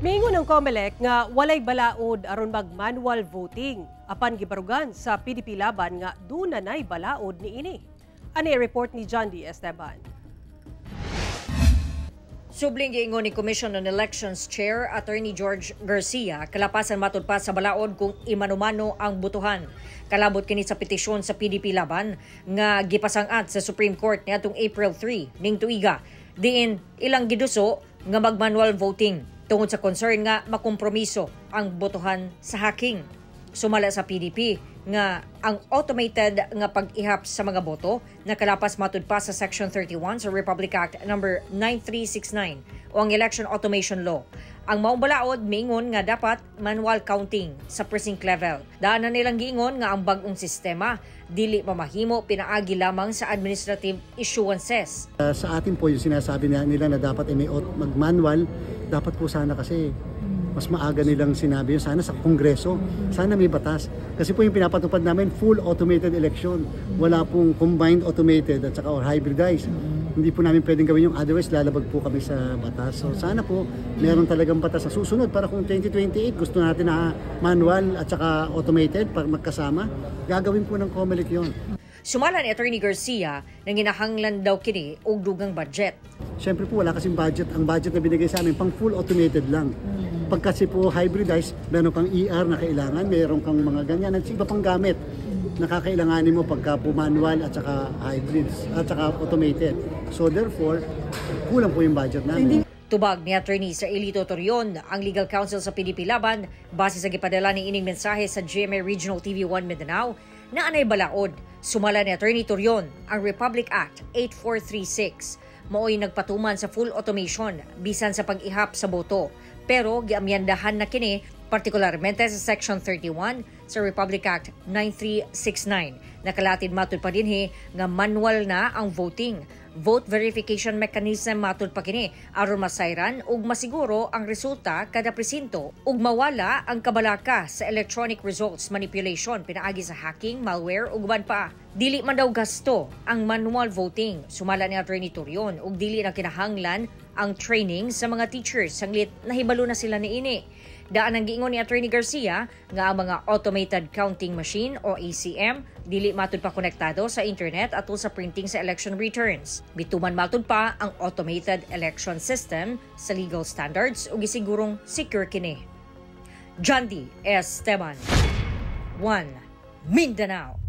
Miingon ang COMELEC nga walay balaod aron mag-manual voting apan gibarugan sa PDP Laban nga duna nay balaod niini. Ani report ni John D. Esteban. Subling giingon ni Commission on Elections Chair Attorney George Garcia, kalapasan matud pa sa balaod kung imanumano ang botohan. Kalabot kini sa petisyon sa PDP Laban nga gipasangat sa Supreme Court niadtong April 3 ning tuiga. Diin ilang giduso nga magmanual voting tungod sa concern nga makompromiso ang botohan sa hacking. Sumala sa PDP nga ang automated nga pag-ihap sa mga boto nakalapas matud pa sa Section 31 sa Republic Act Number 9369 o ang Election Automation Law. Ang maong balaod miingon nga dapat manual counting sa precinct level. Daan na nilang giingon nga ang bag-ong sistema dili mamahimo pinaagi lamang sa administrative issuances. Sa atin po, yung sinasabi na nila na dapat ay may mag-manual, dapat po sana kasi mas maaga nilang sinabi yun. Sana sa Kongreso, sana may batas. Kasi po yung pinapatupad namin, full automated election. Wala pong combined automated at saka or hybridized. Hindi po namin pwedeng gawin yung otherwise, lalabag po kami sa batas. So sana po meron talagang batas sa susunod para kung 2028 gusto natin na manual at saka automated para magkasama, gagawin po ng COMELEC yun. Sumala ni Attorney Garcia na ginahanglan daw kini og dugang budget. Siyempre po, wala kasing budget. Ang budget na binigay sa amin, pang full automated lang. Pag kasi po hybridized, meron kang ER na kailangan, meron kang mga ganyan, at iba pang gamit na kakailanganin mo pagka po manual at saka hybrids at saka automated. So therefore, kulang po yung budget namin. Tubag ni Attorney Saelito Torion, ang legal counsel sa PDP Laban, base sa gipadala ni ining mensahe sa GMA Regional TV 1 Mindanao, na anay balaod. Sumala ni Attorney Torion, ang Republic Act 8436 maoy nagpatuman sa full automation bisan sa pag-ihap sa boto. Pero giamyandahan na kini, partikularmente sa Section 31 sa Republic Act 9369. Nakalatid matud pa dinhi nga manual na ang voting. Vote verification mechanism matud pa kini aron masayran ug masiguro ang resulta kada presinto ug mawala ang kabalaka sa electronic results manipulation pinaagi sa hacking, malware ug uban pa. Dili man daw gasto ang manual voting, sumala ni Attorney Torion, ug dili na kinahanglan ang training sa mga teachers sanglit nahibalo na sila niini. Daan ang giingon ni Attorney Garcia nga ang mga automated counting machine o ACM dili matud pa konektado sa internet atol sa printing sa election returns. Bituman matud pa ang automated election system sa legal standards ug gisigurong secure kini. John D. Esteban, 1 Mindanao.